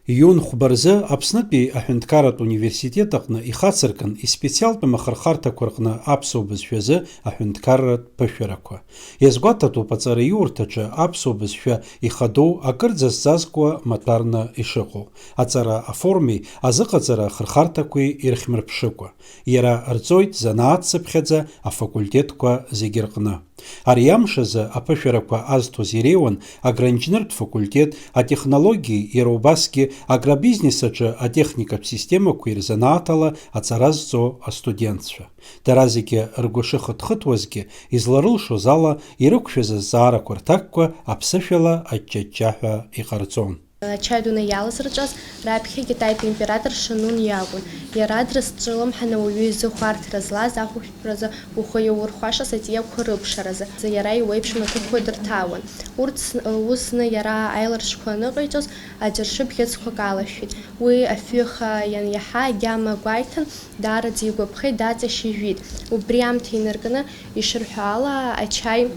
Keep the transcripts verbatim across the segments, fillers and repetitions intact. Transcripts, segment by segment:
Июн хәба рзы Аԥснытәи аҳәынҭқарратә университет аҟны ихацыркын испециалтәым ахырхарҭақәа рҟны аԥсуа бызшәазы аҳәынҭқарратә ԥышәарақәа. Иазгәаҭатәуп аҵараиурҭаҿы аԥсуа бызшәа ихадоу акырӡа зҵазкуа маҭәарны ишыҟоу, аҵара аформеи азыҟаҵара ахырхарҭақәеи ирхьмырԥшыкәа. Иара рҵоит занааҭцыԥхьаӡа афакультетқәа зегьы рҟны. Ари амш азы аԥышәарақәа азҭоз иреиуан агроинженертә факультет, атехнологиеи, иара убасгьы агробизнес аҿы атехникатә системақәеи рзанааҭ ала аҵара зҵо астудентцәа. Дара зегьы ргәы шыхыҭхыҭуазгьы, изларылшоз ала, ирықәшәаз азҵаарақәа рҭакқәа аԥсышәала аҷҷаҷҷаҳәа иҟарҵон. Ачаи адунеи иалазырҵәаз раԥхьа Китаитәи император Шанун иакәын. Иара дрызҿлымҳан ауаҩы изы хәарҭара злаз ахәышәтәразы ухы иаурхәаша сатиақәа рыԥшаразы, иара иуеиԥшым аҭыԥқәа дырҭаауан. Урҭ зн-, ус зны иара аиларшқәа аныҟаиҵоз, аӡыршы бӷьыцқәак алашәеит. Уи афҩы хаа ианиаҳа, агьама гәаиҭан, даараӡа игәаԥхеит, даҵашьа ижәит. Убри аамҭа инаркны, ишырҳәо ала, ачаи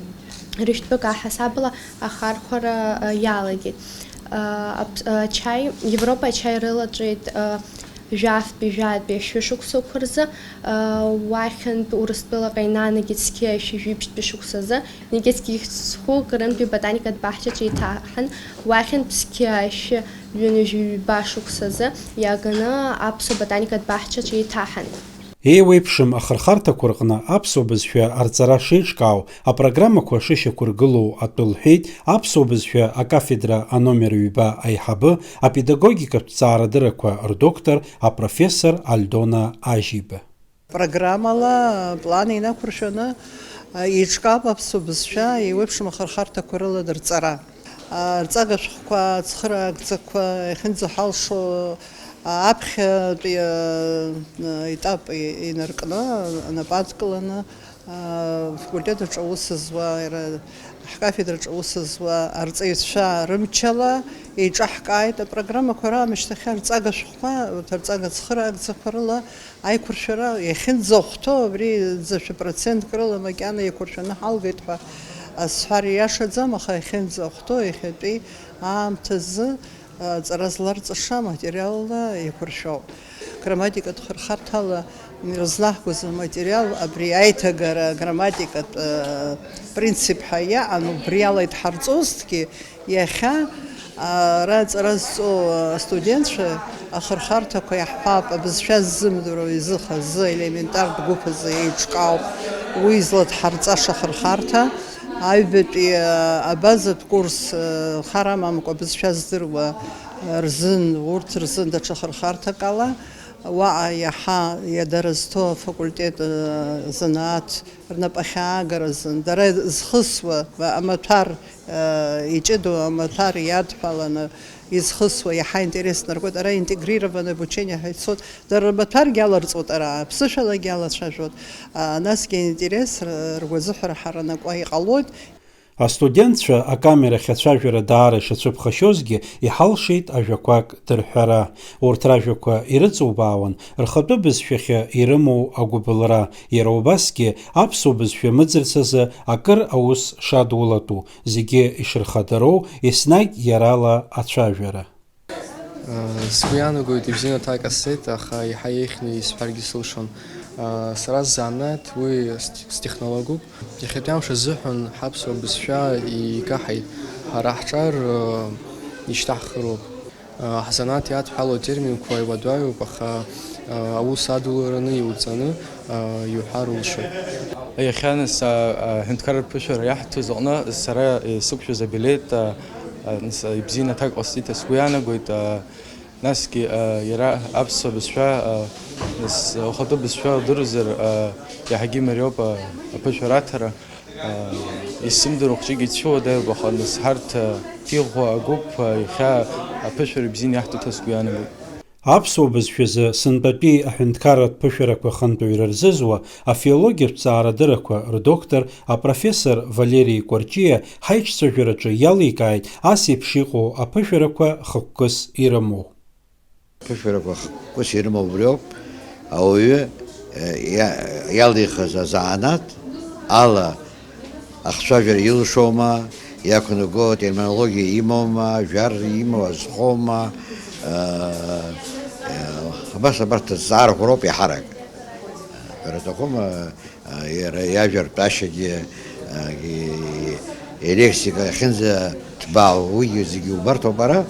рышәҭқәак аҳасабала ахархәара, а, иалагеит. А, аԥ-, а, ачаи, Европа ачаи рылаҵәеит, а, жәафтәи, жәатәи ашәышықәсақәа рзы, а, уахьынтә Урыстәылаҟа инанагеит зқьи ашәи жәибжьтәи шықәсазы, Никитски ихьӡ зху Кырымтәи ботаникатә баҳчаҿы иҭаҳан, уахьынтә зқьи ашәи ҩынҩажәи ҩба шықәсазы иааганы аԥсуа ботаникатә баҳчаҿы иҭаҳан. Еиуеиԥшым ахырхарҭақәа рҟны аԥсуа бызшәа арҵара шеиҿкаау, апрограммақәа шышьақәыргылоу атәы лҳәеит аԥсуа бызшәа акафедра аномер ҩба аиҳабы, апедагогикатә ҭҵаарадыррақәа рдоктор, апрофессор Альдона Ажьиба. Программала, план инақәыршәаны, еиҿкаап аԥсуа бызшәа еиуеиԥшым ахырхарҭақәа рыла дырҵара. Арҵага шәҟәқәа, ацхыраагӡақәа иахьынӡаҳалшо, аԥхьатәи, а, етап инаркны, анапы адкыланы, а, афакультет аҿы аус зуа, иара ҳкафедраҿы аус зуа арҵаҩцәа рымчала еиҿаҳкааит апрограммақәа раамышьҭахьы арҵага шәҟәқәа, урҭ арҵага цхыраагӡақәа рыла аиқәыршәара иахьынӡахәҭоу, абри ӡашәа процентк рыла макьана еиқәыршәаны ҳалгеит ҳәа сҳәар ииашаӡам, аха иахьынӡахәҭоу иахьатәи аамҭазы, а, ҵара зларҵаша аматериалла еиқәыршәоуп. Грамматикатә хырхарҭала ирызнаҳгоз аматериал абри аиҭагара аграмматикатә, а, принцип ҳәа иаан, убриала идҳарҵозҭгьы, иахьа, а, ара аҵара зҵоу астудентцәа ахырхарҭақәа иаҳҳәап, абызшәа ззымдыруа изы хазы елементартә гәыԥ азы еиҿкаауп уи зладҳарҵаша ахырхарҭа. Аҩбатәи, а, абазатә курс, а, хар амамкәа абызшәа здыруа, а, рзын, урҭ рзын даҽа хырхарҭак ала, уаҟа иаҳа иадара зҭо афакультет, а, занааҭ рнапы ахьаагара азын, дара зхысуа, а, амаҭәар, а, иҷыдоу амаҭәар иадҳәаланы изхысуа иаҳа интересны ркуеит. Ара интегрированное обучение ҳәа ицоит. Дара рмаҭәаргьы аларҵоит ара, аԥсышәалагьы алацәажәоит. А, насгьы аинтерес р-, ргәазыҳәара ҳаранакуа иҟалоит. Астудентцәа акамерахь ацәажәара даара ишацәыԥхашьозгьы, иҳалшеит ажәақәак дырҳәара. Урҭ ражәақәа ирыҵубаауан рхатәы бызшәахьы ирымоу агәыбылра, иара убасгьы аԥсуа бызшәа мыӡырц азы акыр аус шадулатәу, зегьы ишырхадароу, еснагь иарала ацәажәара. Сгәы иаанагоит, ибзианы аҭак ҟасҵеит, аха еиҳа еиӷьны исҳәаргьы сылшон. Сара сзанааҭ уи ст-, стехнологуп. Иахьатәи амш азыҳәан ҳаԥсуа бызшәа икаҳаит. Ҳара ҳҿар ишьҭаҳхыроуп. Ҳзанааҭ иадҳәалоу атерминқәа иуадаҩуп, аха аус адулараны иуҵаны иуҳәар улшоит. Иахьа нас, а, а, аҳәынҭқарратә ԥышәара иаҳҭоз аҟны сара, е, сықәшәаз абилеҭ, а, а, нас, а, ибзианы аҭак ҟасҵеит ҳәа сгәы иаанагоит, а, насгьы, а, иара аԥсуа бызшәа, а, нас, а, ухатәы бызшәа удыруазар, а, иаҳагьы имариоуп, а, аԥышәара аҭара, а, исзымдыруа хәҷык ицәыуадаҩуп, аха нас ҳарҭ, а, Ҭиӷәа агәыԥ, а, иахьа аԥышәара ибзианы иаҳҭоит ҳәа сгәы иаанагоит. Аԥсуа бызшәазы сынтәатәи аҳәынҭқарратә ԥышәарақәа хантәаҩра рзызуа, афилологиатә ҭҵаарадыррақәа рдоктор, апрофессор Валери Кәарҷиа ҳаиҿцәажәараҿы иаликааит ас еиԥш иҟоу аԥышәарақәа хықәкыс ирымоу. Аԥышәарақәа хықәкыс ирымоу убриоуп, ауаҩы, э, иа-, иалихыз азанааҭ ала ахцәажәара илшома, иақәнаго атерминологиа имоума, жәар имоу азхоума, Абас абарҭ азҵаарақәа роуп иаҳарак. Ҳәара аҭахума, иара иажәа ртәашьагьы, илексика иахьынӡаҭбаау уигьы зегьы убарҭоуп ара.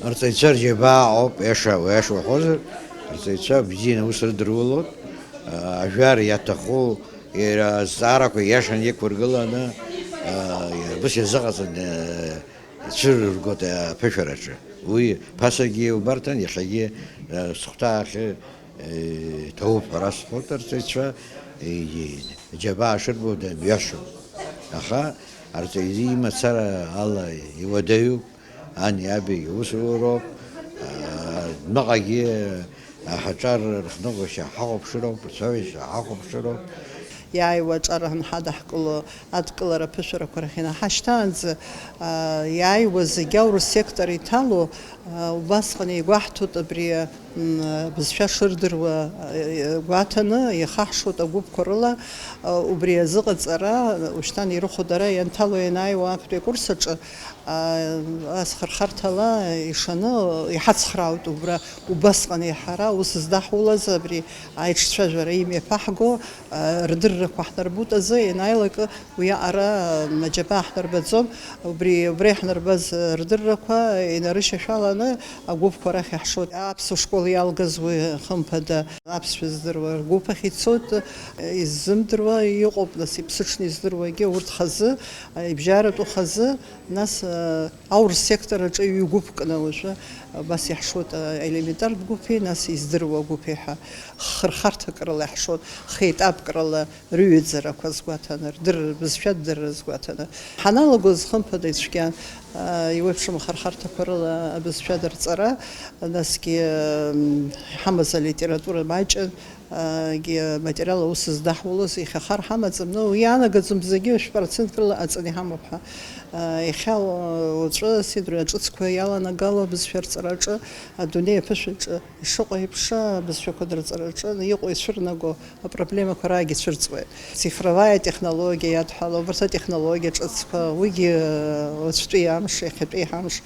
Арҵаҩцәа рџьабаа ауп, иаша, иаша уҳәозар, арҵаҩцәа бзианы аус рыдырулоит. Ажәар иаҭаху, иара азҵаарақәа иашан иқәыргыланы, ус иазыҟаҵаны, ицәырыргоит аԥышәараҿы. Уи ԥасагьы иубарҭан, иахьагьы, э, сыхәҭаахь, э, иҭоуп ҳәа расҳәоит арҵаҩцәа, э, џьабаа шырбо дымҩашьом. Аха арҵаҩы имацара ала иуадаҩуп, ани аби иусуроуп, э, наҟагьы Аҳаҿар рыхныҟәгашьа ҳахәаԥшыроуп, рцәажәашьа ҳахәаԥшыроуп. Иааиуа аҿар анҳадаҳкыло, адкылара аԥышәарақәа рахь инаҳашьҭаанӡа, аа, иааиуа зегьы аурыс сектор иҭало, аа, убасҟан еигәаҳҭоит абри, м, бызшәа шырдыруа, аа, гәаҭаны, ихаҳшоит агәыԥқәа рыла, аа, убри азыҟаҵара, ушьҭан ирыхәо дара ианҭало ианааиуа актәи акурс аҿы, Аа, азхырхарҭала ишаны иҳацхраауеит убра, убасҟан еиҳара аус здаҳулаз абри аиҿцәажәара имҩаԥаҳго, аа, рдыррақәа ҳнарбут азы, ианааилак уиаҟара аџьабаа ҳнарбаӡом, убри, убра иаҳнарбаз рдыррақәа инарышьашәаланы агәыԥқәа рахь иаҳшоит. Аԥсуа школ иалгаз уи, хымԥада, аԥсшәа здыруа ргәыԥ ахь ицоит, иззымдыруа иҟоуп, нас, иԥсыҽны издыруагьы урҭ хазы, ибжьаратәу хазы. Нас, э, аурыс сектор аҿы ҩ-гәыԥ кны уажәы, э, абас иаҳшоит, э, елементартә гәыԥи, нас издыруа гәыԥи ҳәа хырхарҭак рыла иаҳшоит, хеетапк рыла рыҩаӡарақәа азгәаҭаны, рдырра, рбызшәа дырра азгәаҭаны. Ҳаналагоз, хымԥада, ицәгьан, э, иуеиԥшым ахырхарҭақәа рыла абызшәа дырҵара, насгьы, э, иҳамаз алитература маҷын, Егьи аматериал аус здаҳулоз иахьа хар ҳамаӡам, ну, иаанагаӡом, зегьы шәпроцентк рыла аҵаны иҳамоуп ҳәа. Иахьа уаҵәы асидру аҿыцқәа иаланагало абызшәа рҵараҿы, адунеи аԥышәаҿы ишыҟоу еиԥш, абызшәақәа дырҵараҿы иҟоу ицәырнаго апроблемақәа раагьы цәырҵуеит. Цифровая технологиа иадҳәалоу, убарҭ атехнологиа ҿыцқәа, уигьы уаҵәтәи амш, иахьатәи ҳамш,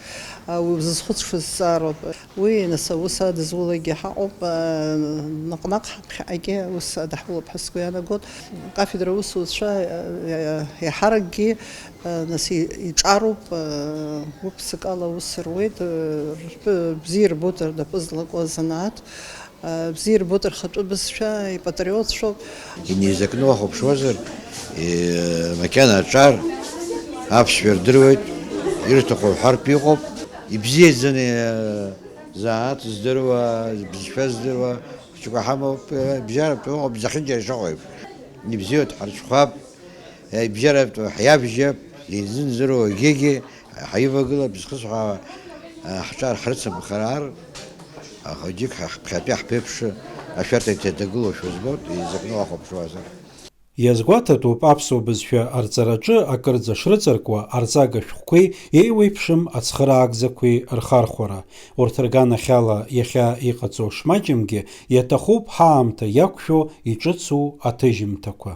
уи узызхәыцша зҵаароуп. Уи, нас, аус адызулакгьы ҳаҟоуп, наҟ-наҟ ҳаԥхьаҟагьы аус адаҳулап ҳәа сгәы иаанагоит. Акафедра аусуцәа, иаҳаракгьы, нас, иҿаруп, гәык-ԥсыкала аус руеит, ртәы бзиа ирбоит рнапы злаку азанааҭ, бзиа ирбоит рхатәы бызшәа, ипатриотцәоуп. Инеизакны уахәаԥшуазар, макьана аҿар аԥсшәа рдыруеит, ирҭаху рҳәартә иҟоуп, ибзиаӡаны Зааҭ здыруа, бызшәа здыруа хәыҷқәа ҳамоуп, бжьаратәы ыҟоуп, зехьынџьара ишыҟоу еиԥш. Ибзиоуп, ҳарҽхәап, бжьаратәы ҳиабжьап, изымдыруа егьигьы ҳаивагылап, зхысҳәаауа ҳҿар ҳрыцымхараар, аха џьык ҳа-, ҳԥхьатәи ҳԥеиԥшы ашәарҭа иҭадагылоушәа збоит, еизакны уахәаԥшуазар. Иазгәаҭатәуп аԥсуа бызшәа арҵараҿы акырӡа шрыҵаркуа арҵага шәҟәқәеи еиуеиԥшым ацхыраагӡақәеи рхархәара. Урҭ рганахьала иахьа иҟаҵоу шмаҷымгьы, иаҭахуп ҳаамҭа иақәшәо иҿыцу аҭыжьымҭақәа.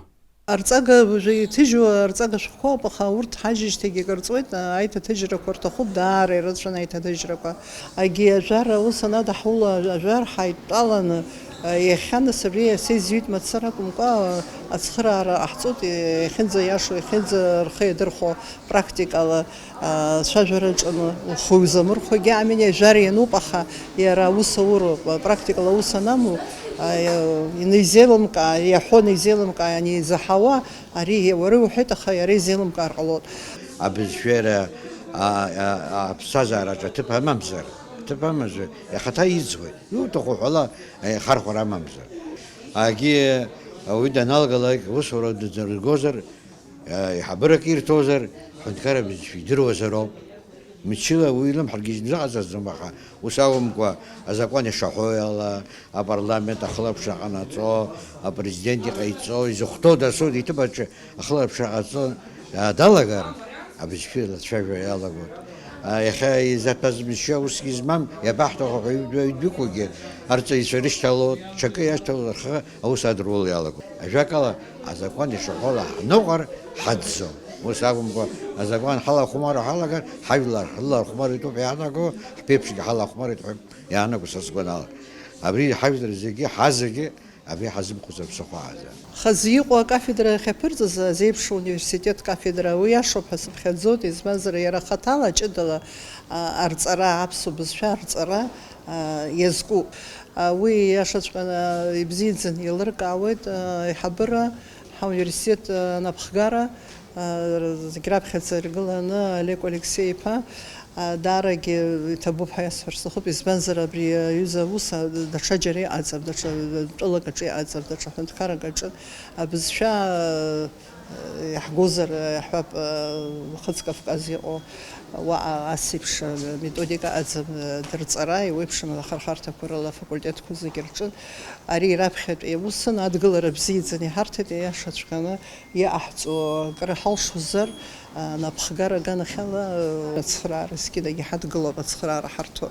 Арҵага уажәы иҭыжьу арҵага шәҟәқәоуп, аха урҭ ҳажьыжьҭеигьы акыр ҵуеит, аиҭаҭыжьрақәа рҭахуп, даара ирыцәан аиҭаҭыжьрақәа. Агьи ажәар аус анадаҳула, ажәар ҳаидтәаланы, иахьа нас абри аса изҩит мацара акәымкәа, ацхыраара ҟаҳҵоит, иахьынӡаиашоу, иахьынӡа рхы иадырхәо практикала, ацәажәара аҿы, ухы иузамырхәогьы амини, ажәар иануп, аха иара аус ауроуп, практикала аус анаму, инеизеилымкаа, иаҳәо неизеилымкаа, ани изаҳауа, Ари уара иуҳәеит, аха иара изеилымкаар ҟалоит. Абызшәа иара, а, а, аԥсҭазаараҿы аҭыԥ амамзар, аҭыԥ амазар, иахаҭа иӡуеит. Иуҭаху ҳәала, аихархәара амамзар. Агьи ауаҩы даналгалак, усура дазыргозар, а, иҳабырак ирҭозар, ҳҳәынҭқарра бызшәа идыруазароуп. Мчыла уи илымҳаргьежьны дыҟаҵаӡом, аха ус акәымкәа, азакәан ишаҳәо ала, апарламент ахылаԥшра ҟанаҵо, апрезидент иҟаиҵо, изыхәҭоу дасу иҭыԥ аҿы ахылаԥшра ҟаҵо, а, далагар, абызшәа илацәажәо иалагоит. А, иахьа изаҭәаз мчы усгьы змам, иабаҳҭаху ҳәа ҩ-, ҩ-, ҩдәықәугьы арҵаҩцәа ирышьҭалоит, ҽакы иашьҭалоит, рхы аус адыруло иалагоит. Ажәакала, азакәан ишаҳәо ала ҳныҟәар ҳаӡӡом. Ус акәымкәа, азакәан ҳалахәмаруа ҳалагар, ҳажәлар ҳлахәмаритәуп ҳәа иаанаго, ҳԥеиԥшгьы ҳалахәмарит ҳәа иаанаго са сгәанала. Абри ҳажәлар зегьы, ҳазегьы абри ҳазымхәыцыр ԥсыхәа ааӡам. Хазы иҟоу акафедра ахьаԥырҵаз азеиԥш университет кафедра уи иашоуп ҳәа сыԥхьаӡоит, избанзар, иара хаҭала ҷыдала, а, арҵара, аԥсуа бызшәа арҵара, а, иазкуп. А, уи иашаҵәҟьаны, а, ибзиаӡаны еилыркаауеит, а, аиҳабыра, ҳауниверситет, а, анапхгара, а, зегь раԥхьаӡа иргыланы Олег Алексеи-иԥа, а, даарагьы иҭабуп ҳәа иасҳәар сҭахуп, избанзар, абри аҩыза аус, а, даҽаџьара иҟаӡам, даҽа тәылак аҿы иҟаӡам, даҽа ҳәынҭқаррак аҿы абызшәа, а, иаҳгозар, иаҳҳәап, а, Нхыҵ Кавказ иҟоу уаҟа ас еиԥш, а, методика ыҟаӡам, а, дырҵара, еиуеиԥшым ахырхарҭақәа рыла афакультетқәа зегьы рҿы. Ари раԥхьатәи иусын, адгылара бзиаӡаны иҳарҭеит, иашаҵәҟьаны иҟаҳҵо акры ҳалшозар, а, напхгара аганахьала, а, ацхыраара зқьынагьы ҳадгылоуп, ацхыраара ҳарҭо.